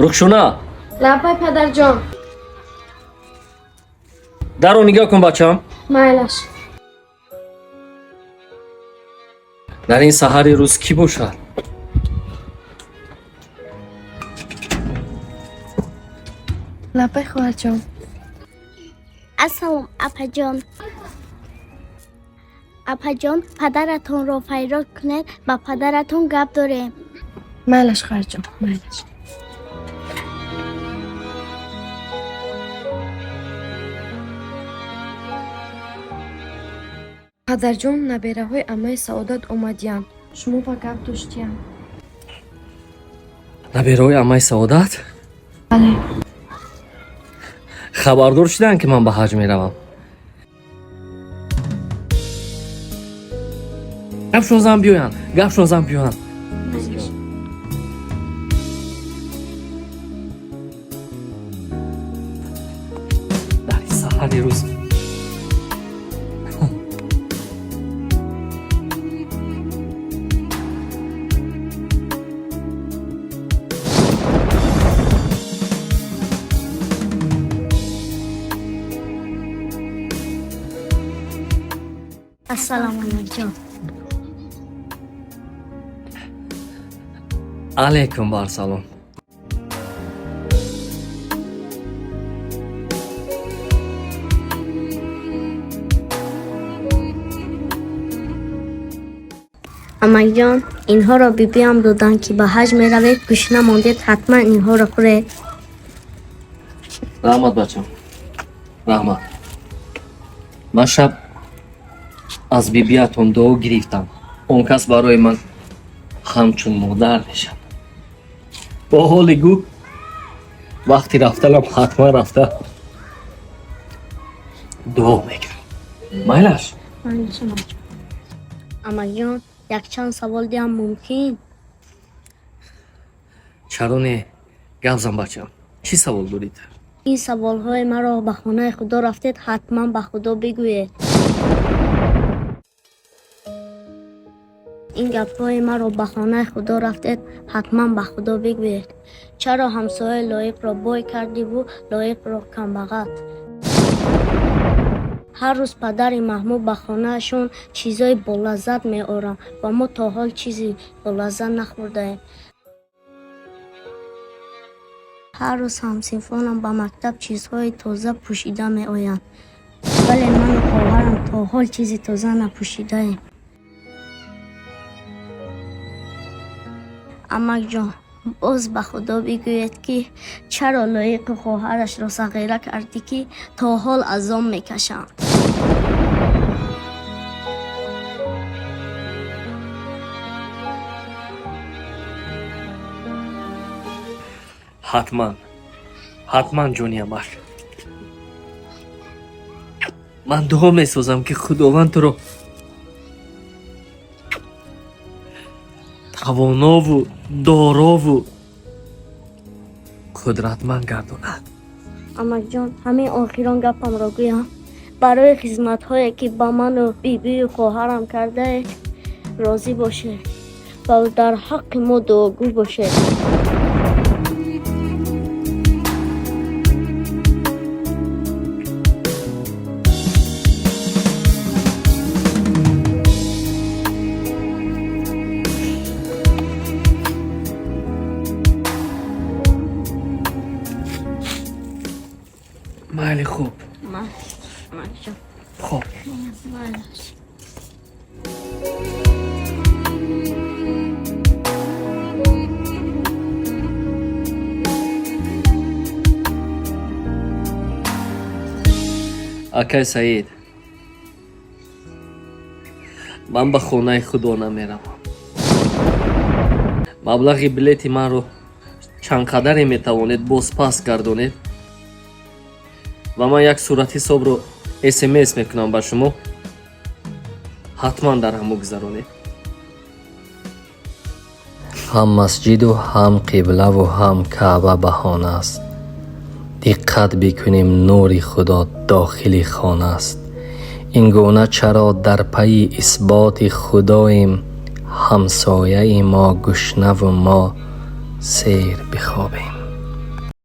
Рухшона. Лаббай, падарҷон. Даро нигоҳ кун, бачам. Майлаш. Дар ин саҳари рӯз кӣ бошад? Лаббай, хоҳарҷон. Ассалом, апаҷон. Апаҷон, падаратонро фарёд кунед, ба падаратон гап дорем. Майлаш, хоҳарҷон, майлаш. Падарҷон, набераҳои аммаи Саодат омадиянд, шумо ба гап доштиянд. Набераҳои аммаи Саодат? Бале. Хабардор шуданд, ки ман ба ҳаҷ меравам. Гапшон зан биёянд, гапшон зан биёянд. Дар ин саҳари рӯз. Ассалому алайкум. Алайкум барсалом. Амакҷон, инҳоро бибиам доданд, ки ба ҳаҷ меравед, гушна мондед, ҳатман инҳоро хӯред. Раҳмат, бачам, раҳмат. Ман шаб аз бибиятон дуо гирифтам. Он кас барои ман ҳамчун модар мешавад. Бо ҳоли гӯ, вақти рафтанам ҳатман рафта дуо мекунам. Майлаш. Амакҷон, якчанд савол диҳам, мумкин? Чаро не, гап зан, бачам, чӣ савол доред? Ин саволҳои маро ба хонаи Худо рафтед, ҳатман ба Худо бигӯед. Ин гапҳои маро ба хонаи Худо рафтед, ҳатман ба Худо бигӯед. Чаро ҳамсояи Лоиқро бой кардиву Лоиқро камбағал? Ҳар рӯз падари Маҳмуд ба хонаашон чизҳои болаззат меоранд ва мо то ҳол чизи болаззат нахӯрдаем. Ҳар рӯз ҳамсинфонам ба мактаб чизҳои тоза пӯшида меоянд, вале ману хоҳарам то ҳол чизи тоза напӯшидаем. Амакҷон, боз ба Худо бигӯед, ки чаро Лоиқу хоҳарашро сағира кардӣ, ки то ҳол азоб мекашанд? Ҳатман, ҳатман, ҷони амак. Ман дуо месозам, ки Худованд туро тавонову дорову қудратманд гардонад. Амакҷон, ҳамин охирон гапамро гӯям. Барои хизматҳое, ки ба ману бибию хоҳарам кардаед, розӣ бошед ва дар ҳаққи мо дуогӯ бошед. Майли, хуб. Амакҷон. Хуб. Майлаш. Акай Саид, ман ба хонаи Худо намеравам. Маблағи билети манро чанд қадаре метавонед боз пас гардонед ва ман як суратҳисобро СМС мекунам ба шумо, ҳатман дар ҳамо гузаронед. Ҳам масҷиду ҳам қиблаву ҳам Каъба баҳона аст. Диққат бикунем, нури Худо дохили хона аст. Ин гуна чаро дар пайи исботи Худоем, ҳамсояи мо гушнаву мо сер бихобем?